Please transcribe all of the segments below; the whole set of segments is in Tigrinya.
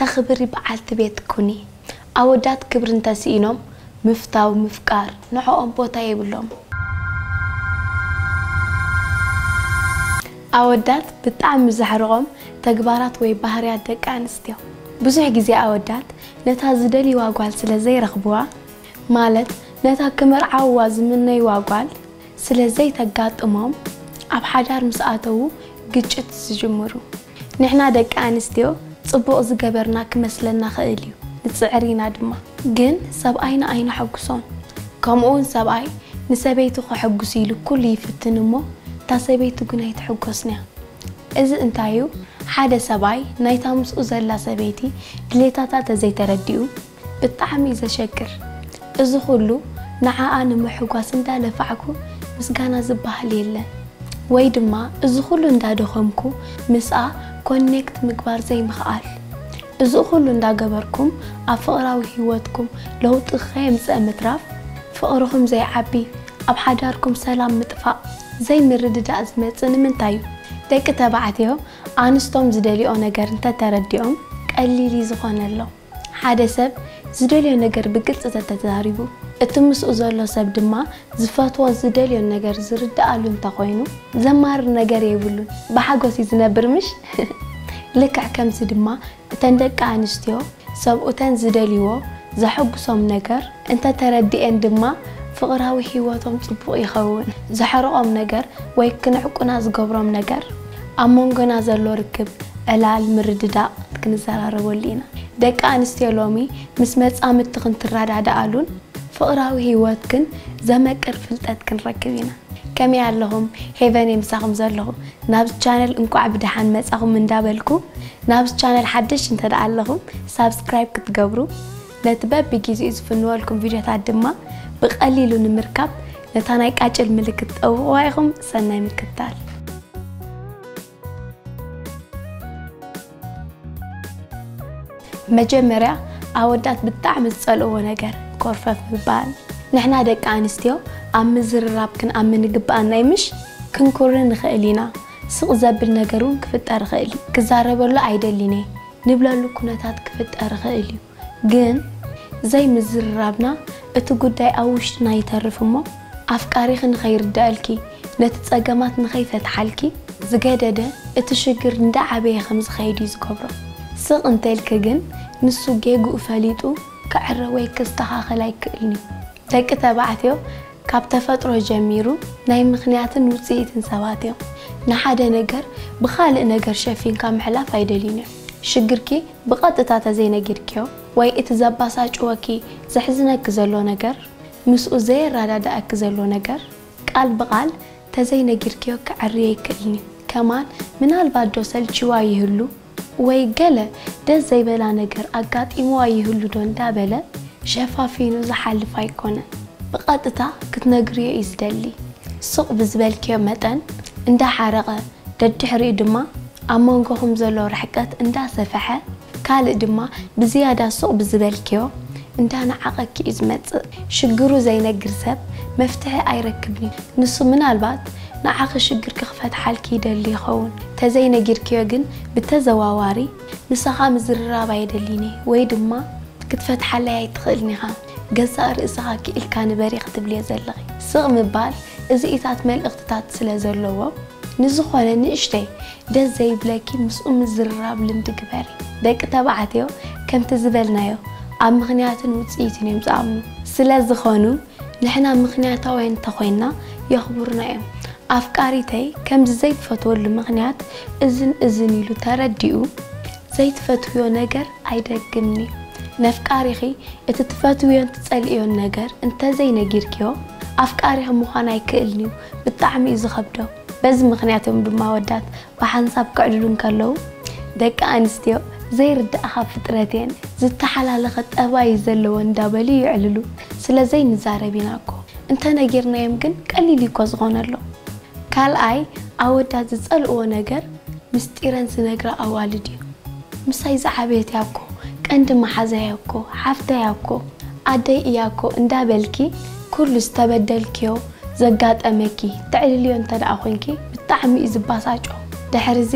ክብሪ በዓልቲ ቤት ኩኒ። ኣወዳት ክብሪ እንተስኢኖም ምፍታው ምፍቃር ንዕኦም ቦታ የብሎም። ኣወዳት ብጣዕሚ ዘሕርቖም ተግባራት ወይ ባህርያት ደቂ ኣንስትዮ። ብዙሕ ግዜ ኣወዳት ነታ ዝደልይዋ ጓል ስለ ዘይረኽብዋ፣ ማለት ነታ ክምርዓውዋ ዝምነይዋ ጓል ስለ ዘይተጋጥሞም፣ ኣብ ሓዳር ምስ ኣተዉ ግጭት ዝጅምሩ። ንሕና ደቂ ኣንስትዮ ጽቡቕ ዝገበርና ክመስለና ኽእል እዩ፣ ንጽዕር ኢና ድማ። ግን ሰብኣይና ኣይነሐጉሶን። ከምኡውን ሰብኣይ ንሰበይቱ ከሐጉስ ኢሉ ኩሉ ይፍትን እሞ፣ እታ ሰበይቱ ግን ኣይትሕጎስንያ። እዚ እንታይ እዩ? ሓደ ሰብኣይ ናይታ ምስኡ ዘላ ሰበይቲ ድሌታታ ተዘይተረዲኡ ብጣዕሚ እዩ ዘሸግር። እዚ ኩሉ ንዓኣ ንምሕጓስ እንዳለፋዕኩ ምስጋና ዝበሃል የለን። ወይ ድማ እዚ ኩሉ እንዳደኸምኩ ምስኣ ኮኔክት ምግባር ዘይምኽኣል። እዚ ኩሉ እንዳገበርኩም ኣብ ፍቕራዊ ህይወትኩም ለውጢ ከየምፀእ ምትራፍ፣ ፍቕርኹም ዘይዓቢ፣ ኣብ ሓዳርኩም ሰላም ምጥፋእ፣ ዘይምርድዳእ ዝመፅእ ንምንታይ እዩ? ደቂ ተባዕትዮ ኣንስቶም ዝደልዮ ነገር እንተተረዲኦም ቀሊል እዩ ዝኾነሎም። ሓደ ሰብ ዝደልዮ ነገር ብግልፂ ተተዛሪቡ፣ እቲ ምስኡ ዘሎ ሰብ ድማ ዝፈትዎ ዝደልዮ ነገር ዝርድኣሉ እንተኾይኑ ዘማርር ነገር የብሉን። ብሓጎስ እዩ ዝነብር ምሽ? ልክዕ ከምዚ ድማ እተን ደቂ ኣንስትዮ ሰብኡተን ዝደልይዎ ዘሐጉሶም ነገር እንተተረዲኤን ድማ ፍቕራዊ ህይወቶም ጽቡቕ ይኸውን። ዘሕርቖም ነገር ወይ ክንዕቁና ዝገብሮም ነገር ኣብ መንጎና ዘሎ ርክብ፣ ዕላል፣ ምርድዳእ ክንዘራረበሉ ኢና። ደቂ ኣንስትዮ ሎሚ ምስ መጻምድቲ ክንትረዳድኣሉን ፍቕራዊ ህይወት ግን ዘመቅር ፍልጠት ክንረክብ ኢና። ከመይ ኣለኹም? ሄቨን እየ ምሳኹም ዘለኹ። ናብዚ ቻነል እንቋዕ ብደሓን መጻኹም እንዳበልኩ፣ ናብዚ ቻነል ሓደሽ እንተ ደኣ ኣለኹም ሳብስክራይብ ክትገብሩ፣ ነቲ በብጊዜኡ ዝፍንወልኩም ቪድዮታት ድማ ብቐሊሉ ንምርካብ ነታ ናይ ቃጭል ምልክት ጠውቑዋ ኢኹም። ሰናይ ምክትታል። መጀመርያ ኣወዳት ብጣዕሚ ዝጸልእዎ ነገር ኮርፈፍ ምባል። ንሕና ደቂ ኣንስትዮ ኣብ ምዝርራብ ክንኣምን ይግብኣና እዩ ምሽ? ክንኩሪ ንኽእል ኢና። ስቕ ዘብል ነገር እውን ክፍጠር ይኽእል እዩ። ክዛረበሉ ኣይደሊን እየ ንብለሉ ኩነታት ክፍጠር ይኽእል እዩ። ግን ዘይምዝርራብና እቲ ጉዳይ ኣብ ውሽጥና ይተርፍ እሞ፣ ኣፍቃሪኺ ንኸይርድኣልኪ፣ ነቲ ጸገማት ንኸይፈትሓልኪ ዝገደደ፣ እቲ ሽግር እንዳዓበየ ከም ዝኸይድ እዩ ዝገብሮ። ስቕ እንተልኪ ግን ንሱ ጌግኡ ፈሊጡ ክዕረ ወይ ክስተኻኸል ኣይክእልን እዩ። ደቂ ተባዕትዮ ካብ ተፈጥሮ ጀሚሩ ናይ ምኽንያትን ውጽኢትን ሰባት እዮም። ንሓደ ነገር ብኻልእ ነገር ሸፊንካ ምሕላፍ ኣይደልዩን እዮም። ሽግርኪ ብቐጥታ ተዘይነጊርክዮ ወይ እቲ ዘባሳጭወኪ ዘሕዝነኪ ዘሎ ነገር፣ ምስኡ ዘየረዳድኣኪ ዘሎ ነገር ቃል ብቓል ተዘይነጊርክዮ ከዐርዮ ኣይክእልን እዩ። ከማን ምናልባት ዶ ሰልችዋ ይህሉ ወይ ገለ ደስ ዘይበላ ነገር ኣጋጢምዋ ይህሉ ዶ እንዳበለ ሸፋፊኑ ዝሓልፍ ኣይኮነን። ብቐጥታ ክትነግርዮ እዩ ዝደሊ። ሱቕ ብዝበልክዮ መጠን እንዳሓረቐ፣ ደድሕሪኡ ድማ ኣብ መንጎኹም ዘሎ ርሕቀት እንዳሰፍሐ፣ ካልእ ድማ ብዝያዳ ሱቕ ብዝበልክዮ እንዳነዓቐኪ እዩ ዝመጽእ። ሽግሩ ዘይነግር ሰብ መፍትሒ ኣይረክብን እዩ። ንሱ ምናልባት ንዓኺ ሽግርኪ ክፈትሓልኪ ይደሊ ይኸውን። ተዘይነጊርክዮ ግን ብተዘዋዋሪ ምሳኻ ምዝርራብ ኣየደልይን እየ ወይ ድማ ክትፈትሓለይ ኣይትኽእልን ኢኻ። ገዛእ ርእስኻ ክኢልካ ንበሪ ክትብልዮ ዘለኺ። ስቕ ምባል እዚኢታት መልእኽትታት ስለ ዘለዎ፣ ንዝኾነ ንእሽተይ ደስ ዘይብለኪ ምስኡ ምዝርራብ ልምዲ ግበሪ። ደቂ ተባዕትዮ ከምቲ ዝበልናዮ ኣብ ምኽንያትን ውጽኢትን እዮም ዝኣምኑ። ስለ ዝኾኑ ንሕና ምኽንያታውያን እንተኾይንና የኽብሩና እዮም። ኣፍቃሪተይ ከምዚ ዘይትፈትወሉ ምኽንያት እዝን እዝን ኢሉ ተረዲኡ ዘይትፈትውዮ ነገር ኣይደግምን እዩ። ነፍቃሪኺ እቲ ትፈትውዮን ትጸልእዮን ነገር እንተዘይነጊርክዮ ኣፍቃሪኺ ምዃን ኣይክእልን እዩ። ብጣዕሚ እዩ ዝኸብዶ። በዚ ምኽንያት እዮም ድማ ኣወዳት ብሓንሳብ ክዕልሉ እንከለዉ ደቂ ኣንስትዮ ዘይርድኣኻ ፍጥረት እየን፣ ዝተሓላለኸ ጠባይ እዩ ዘለወን እንዳበሉ ይዕልሉ። ስለ ዘይንዛረብ ኢና እኮ። እንተነጊርናዮም ግን ቀሊል እዩ እኮ ዝኾነሎም። ካልኣይ ኣወዳት ዝጸልእዎ ነገር ምስጢረን ዝነግራ ኣዋልድ እዩ። ምሳይ ዝዓበየት እያ እኮ፣ ቀንዲ መሓዛይ እያ እኮ፣ ሓፍተይ እያ እኮ፣ ኣደይ እያ እኮ እንዳበልኪ ኩሉ ዝተበደልክዮ ዘጋጠመኪ ተዕልልዮ እንተ ደኣ ኮንኪ ብጣዕሚ እዩ ዝባሳጮ። ድሕሪ እዚ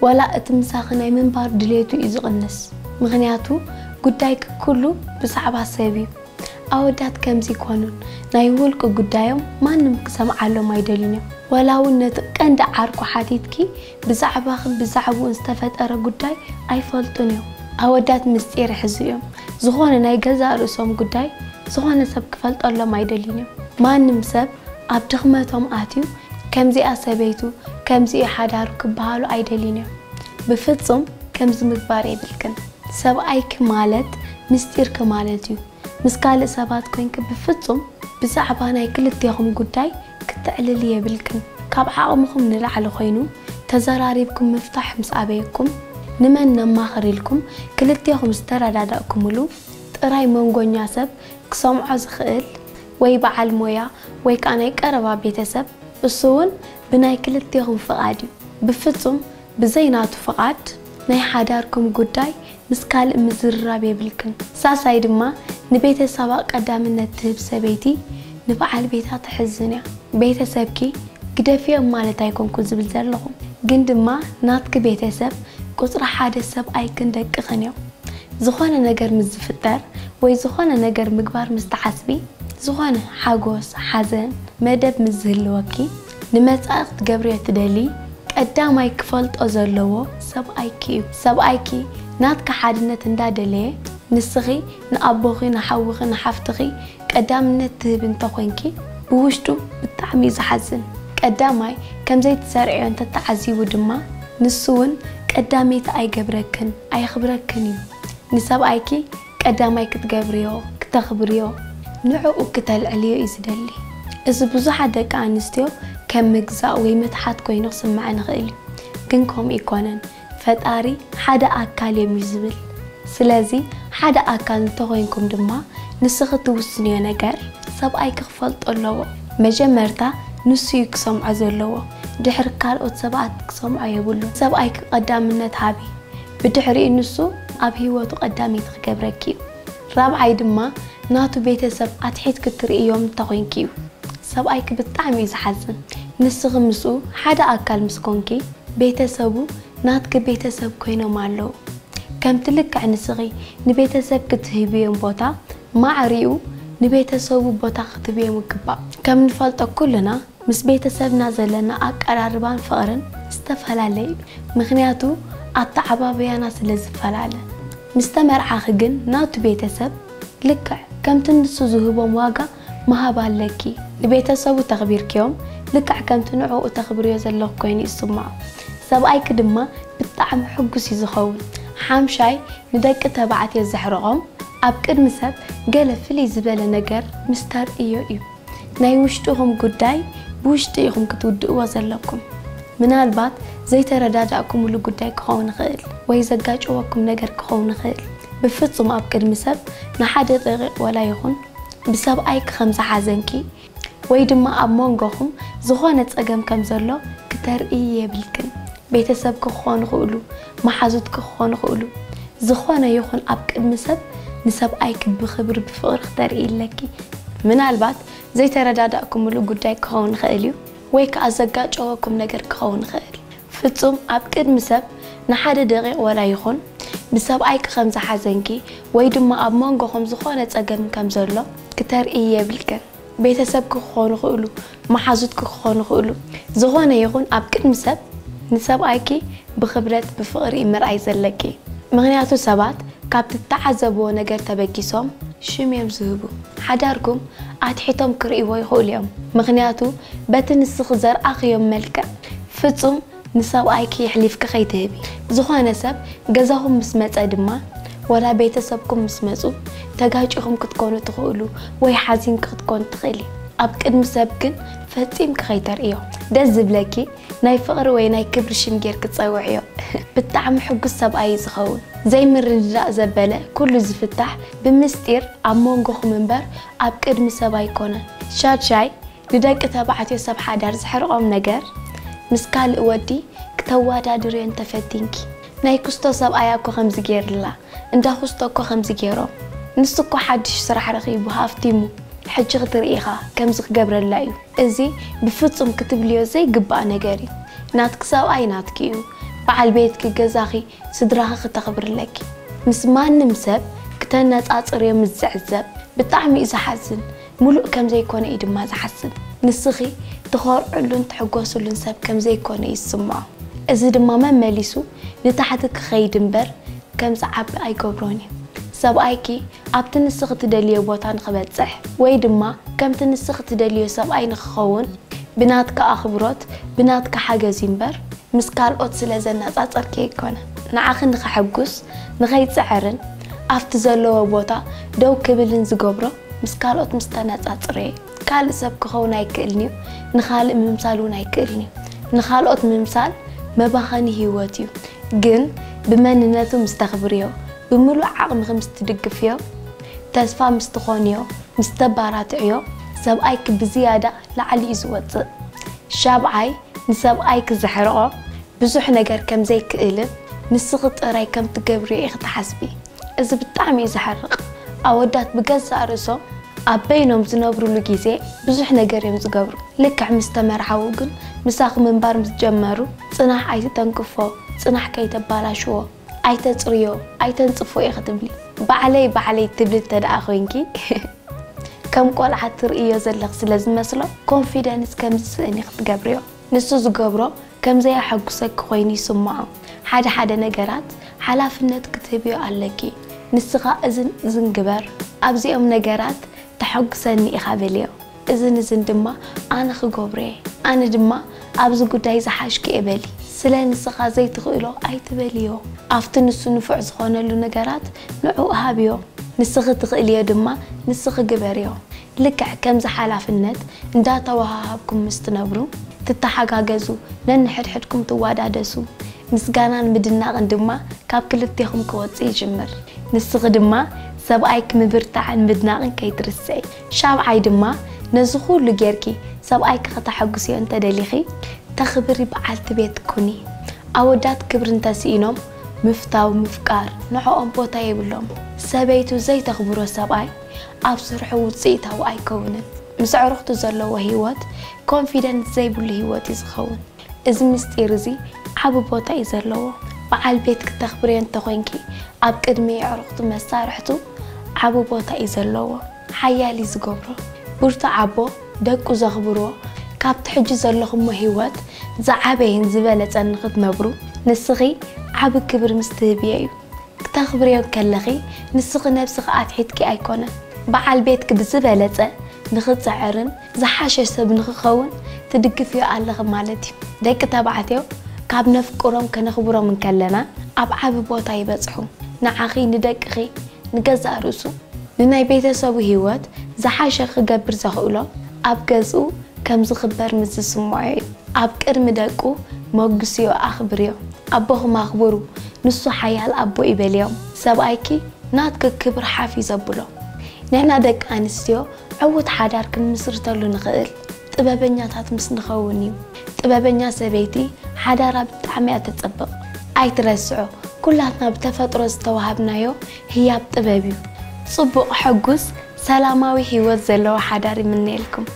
ዋላ እቲ ምሳኺ ናይ ምንባር ድሌቱ እዩ ዝቕንስ። ምኽንያቱ ጉዳይኪ ኩሉ ብዛዕባ ሰብ እዩ። ኣወዳት ከምዚ ይኮኑን፣ ናይ ውልቂ ጉዳዮም ማንም ክሰምዓሎም ኣይደልዩን እዮም። ወላ እውን ነቲ ቀንዲ ዓርኩ ሓቲትኪ ብዛዕባኽን ብዛዕብኡን ዝተፈጠረ ጉዳይ ኣይፈልጡን እዮም። ኣወዳት ምስጢር ይሕዙ እዮም። ዝኾነ ናይ ገዛእ ርእሶም ጉዳይ ዝኾነ ሰብ ክፈልጠሎም ኣይደልዩን እዮም። ማንም ሰብ ኣብ ድኽመቶም ኣትዩ ከምዚኣ ሰበይቱ ከምዚኡ ሓዳሩ ክበሃሉ ኣይደልዩን እዮም። ብፍጹም ከምዚ ምግባር የብልክን። ሰብኣይኪ ማለት ምስጢርኪ ማለት እዩ። ምስ ካልእ ሰባት ኮይንኪ ብፍጹም ብዛዕባ ናይ ክልቴኹም ጉዳይ ክተዕልሊ የብልክን። ካብ ዓቕምኹም ንላዕሊ ኮይኑ ተዘራሪብኩም ምፍታሕ ምስ ኣበየኩም፣ ንመን ነማኽር ኢልኩም ክልቴኹም ዝተረዳዳእኩምሉ ጥራይ መንጎኛ ሰብ ክሰምዖ ዝኽእል ወይ በዓል ሞያ ወይ ከኣ ናይ ቀረባ ቤተሰብ፣ እሱ እውን ብናይ ክልቴኹም ፍቓድ እዩ። ብፍጹም ብዘይ ናቱ ፍቓድ ናይ ሓዳርኩም ጉዳይ ምስ ካልእ ምዝርራብ የብልክን። ሳልሳይ ድማ ንቤተሰባ ቀዳምነት ትህብ ሰበይቲ ንበዓል ቤታ ተሕዝን እያ። ቤተሰብኪ ግደፍዮም ማለት ኣይኮንኩ ዝብል ዘለኹ፣ ግን ድማ ናትኪ ቤተሰብ ቁጽሪ ሓደ ሰብኣይክን ደቅኽን እዮም። ዝኾነ ነገር ምስ ዝፍጠር ወይ ዝኾነ ነገር ምግባር ምስ ትሓስቢ፣ ዝኾነ ሓጎስ፣ ሓዘን፣ መደብ ምስ ዝህልወኪ፣ ንመጻኢ ክትገብርዮ ትደሊ፣ ቀዳማይ ክፈልጦ ዘለዎ ሰብኣይኪ እዩ። ሰብኣይኪ ናትኪ ሓድነት እንዳደለየ፣ ንስኺ ንኣቦኺ፣ ንሓውኺ፣ ንሓፍትኺ ቀዳምነት ትህብ እንተኾይንኪ፣ ብውሽጡ ብጣዕሚ እዩ ዝሓዝን። ቀዳማይ ከም ዘይትሰርዕዮ እንተተዓዚቡ ድማ፣ ንሱ እውን ቀዳመይቲ ኣይገብረክን፣ ኣየኽብረክን እዩ። ንሰብኣይኪ ቀዳማይ ክትገብርዮ፣ ክተኽብርዮ፣ ንዕኡ ክተልዕልዮ እዩ ዝደሊ። እዚ ብዙሓት ደቂ ኣንስትዮ ከም ምግዛእ ወይ ምትሓት ኮይኑ ክስምዐን ይኽእል እዩ፣ ግን ከምኡ ኣይኮነን። ፈጣሪ ሓደ ኣካል እዮም እዩ ዝብል። ስለዚ ሓደ ኣካል እንተኾይንኩም ድማ ንስኺ ትውስንዮ ነገር ሰብኣይኪ ክፈልጦ ኣለዎ። መጀመርታ ንሱ እዩ ክሰምዖ ዘለዎ፣ ድሕሪ ካልኦት ሰባት ክሰምዖ የብሉን። ሰብኣይኪ ቀዳምነት ሃቢ። ብድሕሪኡ ንሱ ኣብ ህይወቱ ቀዳመይቲ ክገብረኪ እዩ። ራብዓይ ድማ ናቱ ቤተሰብ ኣትሒትኪ ትርእዮም እንተኾይንኪ እዩ። ሰብኣይኪ ብጣዕሚ እዩ ዝሓዝን። ንስኺ ምስኡ ሓደ ኣካል ምስ ኮንኪ ቤተሰቡ ናትኪ ቤተሰብ ኮይኖም ኣለዉ። ከምቲ ልክዕ ንስኺ ንቤተሰብ ክትህብዮም ቦታ ማዕሪኡ ንቤተሰቡ ቦታ ክትህብዮም ይግባእ። ከም ንፈልጦ ኩልና ምስ ቤተሰብና ዘለና ኣቀራርባን ፍቕርን ዝተፈላለየ እዩ። ምኽንያቱ ኣተዓባብያና ስለ ዝፈላለ። ምስ ተመርዓኺ ግን ናቱ ቤተሰብ ልክዕ ከምቲ ንሱ ዝህቦም ዋጋ ምሃብ ኣለኪ። ንቤተሰቡ ተኽቢርክዮም ልክዕ ከምቲ ንዕኡ ተኽብርዮ ዘለኹ ኮይኑ ይስምዖ። ሰብኣይኪ ድማ ብጣዕሚ ሕጉስ እዩ ዝኸውን። ሓምሻይ ንደቂ ተባዕትዮ ዘሕርቖም ኣብ ቅድሚ ሰብ ገለ ፍልይ ዝበለ ነገር ምስ ተርእዮ እዩ። ናይ ውሽጥኹም ጉዳይ ብውሽጢ ኢኹም ክትውድእዎ ዘለኩም። ምናልባት ዘይተረዳዳእኩምሉ ጉዳይ ክኸውን ይኽእል ወይ ዘጋጨወኩም ነገር ክኸውን ይኽእል። ብፍጹም ኣብ ቅድሚ ሰብ ንሓደ ደቂቕ ወላ ይኹን ብሰብኣይኪ ከም ዝሓዘንኪ ወይ ድማ ኣብ መንጎኹም ዝኾነ ጸገም ከም ዘሎ ክተርእዪ የብልክን። ቤተሰብኪ ክኾኑ ይኽእሉ፣ መሓዙትኪ ክኾኑ ይኽእሉ፣ ዝኾነ ይኹን ኣብ ቅድሚ ሰብ ንሰብኣይኪ ብኽብሪ ብፍቕሪ ክተርእዪ ኣለኪ። ምናልባት ዘይተረዳዳእኩምሉ ጉዳይ ክኸውን ይኽእል እዩ ወይ ከኣ ዘጋጨወኩም ነገር ክኸውን ይኽእል። ፍጹም ኣብ ቅድሚ ሰብ ንሓደ ደቂቕ ወላ ይኹን ብሰብኣይኪ ከም ዝሓዘንኪ ወይ ድማ ኣብ መንጎኹም ዝኾነ ጸገም ከም ዘሎ ክተርእዪ የብልክን። ቤተሰብኪ ክኾኑ ይኽእሉ፣ መሓዙትኪ ክኾኑ ይኽእሉ፣ ዝኾነ ይኹን ኣብ ቅድሚ ሰብ ንሰብኣይኪ ብኽብረት ብፍቕሪ ምርኣይ ዘለኪ። ምኽንያቱ ሰባት ካብ ትተዓዘብዎ ነገር ተበጊሶም ሽም እዮም ዝህቡ። ሓዳርኩም ኣትሒቶም ክርእይዎ ይኽእሉ እዮም። ምኽንያቱ በቲ ንስኺ ዘርኣኽዮም መልክዕ ፍጹም ንሰብኣይኪ የሕሊፍኪ ከይትህቢ። ዝኾነ ሰብ ገዛኹም ምስ መጸ ድማ፣ ወላ ቤተሰብኩም ምስ መጹ፣ ተጋጪኹም ክትኮኑ ትኽእሉ ወይ ሓዚንኪ ክትኮኑ ትኽእሊ። ኣብ ቅድሚ ሰብ ግን ፈጺምኪ ከይተርእዮ። ደስ ዝብለኪ ናይ ፍቕሪ ወይ ናይ ክብሪ ሽም ጌርኪ ጸውዕዮ። ብጣዕሚ ሕጉስ ሰብኣይ እዩ ዝኸውን። ዘይምርድዳእ ዘበለ ኩሉ ዝፍታሕ ብምስጢር ኣብ መንጎኹም እምበር ኣብ ቅድሚ ሰብ ኣይኮነን። ሻድሻይ ንደቂ ተባዕትዮ ሰብ ሓዳር ዘሕርቖም ነገር፣ ምስ ካልእ ወዲ ክተወዳድርዮ እንተፈቲንኪ። ናይ ኩስቶ ሰብኣያ እኮ ከምዚ ጌርላ፣ እንዳ ኩስቶ እኮ ከምዚ ጌሮም። ንሱ እኮ ሓድሽ ስራሕ ረኺቡ ሃፍቲሙ፣ ሕጂ ክትርኢ ኢኻ ከምዚ ክገብረላ እዩ። እዚ ብፍጹም ክትብልዮ ዘይግባእ ነገር እዩ። ናትኪ ሰብኣይ ናትኪ እዩ። በዓል ቤትኪ፣ ገዛኺ፣ ስድራኺ ክተኽብሪ ኣለኪ። ምስ ማንም ሰብ ክተነጻጽርዮ ምስ ዝዕዘብ ብጣዕሚ እዩ ዝሓዝን። ሙሉእ ከም ዘይኮነ እዩ ድማ ዝሓስብ። ንስኺ ትኾርዕሉን ትሕጎስሉን ሰብ ከም ዘይኮነ እዩ ዝስምዖ። እዚ ድማ መመሊሱ ንታሕቲ ክኸይድ እምበር ከም ዝዓቢ ኣይገብሮን እዩ። ሰብኣይኪ ኣብቲ ንስኺ ትደልዮ ቦታ ንኽበጽሕ ወይ ድማ ከምቲ ንስኺ ትደልዮ ሰብኣይ ንኽኸውን ብናትካ ኣኽብሮት፣ ብናትካ ሓገዝ እዩ እምበር ምስ ካልኦት ስለ ዘነጻጸርኪ ኣይኮነ። ንዓኺ ንኸሐጉስ፣ ንኸይጽዕርን ኣብቲ ዘለዎ ቦታ ደው ክብልን ዝገብሮ ምስ ካልኦት ምስ ተነጻጽርዮ እዩ። ካልእ ሰብ ክኸውን ኣይክእልን እዩ፣ ንኻልእ ምምሳል እውን ኣይክእልን እዩ። ንኻልኦት ምምሳል መባኸኒ ህይወት እዩ። ግን ብመንነቱ ምስ ተኽብርዮ፣ ብምሉእ ዓቕምኺ ምስ ትድግፍዮ፣ ተስፋ ምስ ትኾንዮ፣ ምስ ተባራትዕዮ፣ ሰብኣይኪ ብዝያዳ ላዕሊ እዩ ዝወጽእ። ሻብዓይ፣ ንሰብኣይኪ ዘሕርቖ ብዙሕ ነገር ከም ዘይክእልን ንስኺ ጥራይ ከም ትገብርዮ ኢኺ ትሓስቢ። እዚ ብጣዕሚ እዩ ዘሕርቕ። ኣወዳት ብገዛእ ርእሶም ኣብ በይኖም ዝነብሩሉ ግዜ ብዙሕ ነገር እዮም ዝገብሩ። ልክዕ ምስ ተመርዓዉ ግን ምሳኺ ምንባር ምስ ጀመሩ ጽናሕ ኣይትተንክፎ፣ ጽናሕ ከይተባላሽዎ፣ ኣይተጽርዮ፣ ኣይተንጽፎ ኢኺ ትብሊ። ባዕለይ ባዕለይ ትብሊ እንተ ደኣ ኮይንኪ ከም ቆልዓ ትርእዮ ዘለኺ ስለ ዝመስሎ ኮንፊደንስ ከም ዝስእን ኢኺ ትገብርዮ። ንሱ ዝገብሮ ከም ዘየሐጉሰኪ ኮይኑ ይስምዖ። ሓደ ሓደ ነገራት ሓላፍነት ክትህብዮ ኣለኪ። ንስኻ እዝን እዝን ግበር፣ ኣብዚኦም ነገራት ተሐጉሰኒ ኢኻ በልዮ። እዝን እዝን ድማ ኣነ ክገብሮ እየ። ኣነ ድማ ኣብዚ ጉዳይ ዝሓሽኩ እየ በሊ። ስለ ንስኻ ዘይትኽእሎ ኣይትበልዮ። ኣብቲ ንሱ ንፉዕ ዝኾነሉ ነገራት ንዕኡ ሃብዮ። ንስኺ ትኽእልዮ ድማ ንስኺ ግበርዮ። ልክዕ ከምዚ ሓላፍነት እንዳተወሃሃብኩም ምስ ትነብሩ፣ ትተሓጋገዙ፣ ነንሕድሕድኩም ትዋዳደሱ፣ ምስጋናን ምድናቕን ድማ ካብ ክልቴኹም ክወጽእ ይጅምር። ንስኺ ድማ ሰብኣይኪ ምብርታዕን ምድናቕን ከይትርስዒ። ሻብዓይ ድማ ነዚ ኩሉ ጌርኪ ሰብኣይኪ ከተሐጉስዮ እንተደሊኺ፣ ተኽብሪ በዓልቲ ቤት ኩኒ። ኣወዳት ክብሪ እንተስኢኖም ምፍታው፣ ምፍቃር ንዕኦም ቦታ የብሎም። ሰበይቱ ዘይተኽብሮ ሰብኣይ ኣብ ስርሑ ውጽኢታዊ ኣይከውንን። ምስ ኣዕሩኽቱ ዘለዎ ህይወት ኮንፊደንስ ዘይብሉ ህይወት እዩ ዝኸውን። እዚ ምስጢር እዚ ዓቢ ቦታ እዩ ዘለዎ። በዓል ቤት ክተኽብርዮ እንተኾይንኪ ኣብ ቅድሚ ኣዕሩኽቱ መሳርሕቱ ዓቢ ቦታ እዩ ዘለዎ። ሓያል እዩ ዝገብሮ። ብርቱዕ ኣቦ ደቁ ዘኽብርዎ፣ ካብቲ ሕጂ ዘለኹሞ ህይወት ዝዓበየን ዝበለጸን ንኽትነብሩ ንስኺ ዓቢ ክብሪ ምስ ትህብዮ እዩ። ክተኽብርዮ ከለኺ ንስኺ ነብስኺ ኣትሒትኪ ኣይኮነን። በዓል ቤትኪ ብዝበለጸ ንኽጽዕርን ዝሓሸ ሰብ ንኽኸውን ትድግፍዮ ኣለኺ ማለት እዩ። ደቂ ተባዕትዮ ካብ ነፍቅሮም ከነኽብሮም እንከለና ኣብ ዓቢ ቦታ ይበጽሑ። ንዓኺ፣ ንደቅኺ፣ ንገዛእ ርእሱ፣ ንናይ ቤተሰቡ ህይወት ዝሓሸ ክገብር ዘኽእሎ ኣብ ገዝኡ ከም ዝኽበር ምስ ዝስምዖ እዩ። ኣብ ቅድሚ ደቁ መጉስዮ፣ ኣኽብርዮ። ኣቦኹም ኣኽብሩ፣ ንሱ ሓያል ኣቦ እዩ በልዮም። ሰብኣይኪ ናትኪ ክብሪ ሓፍ እዩ ዘብሎ። ንሕና ደቂ ኣንስትዮ ዕዉት ሓዳር ክንምስርተሉ ንኽእል ጥበበኛታት ምስ ንኸውን እዩ። ጥበበኛ ሰበይቲ ሓዳራ ብጣዕሚ እያ ተጸብቕ። ኣይትረስዖ፣ ኩላትና ብተፈጥሮ ዝተዋሃብናዮ ህያብ ጥበብ እዩ። ጽቡቕ፣ ሕጉስ፣ ሰላማዊ ህይወት ዘለዎ ሓዳር ይምነየልኩም።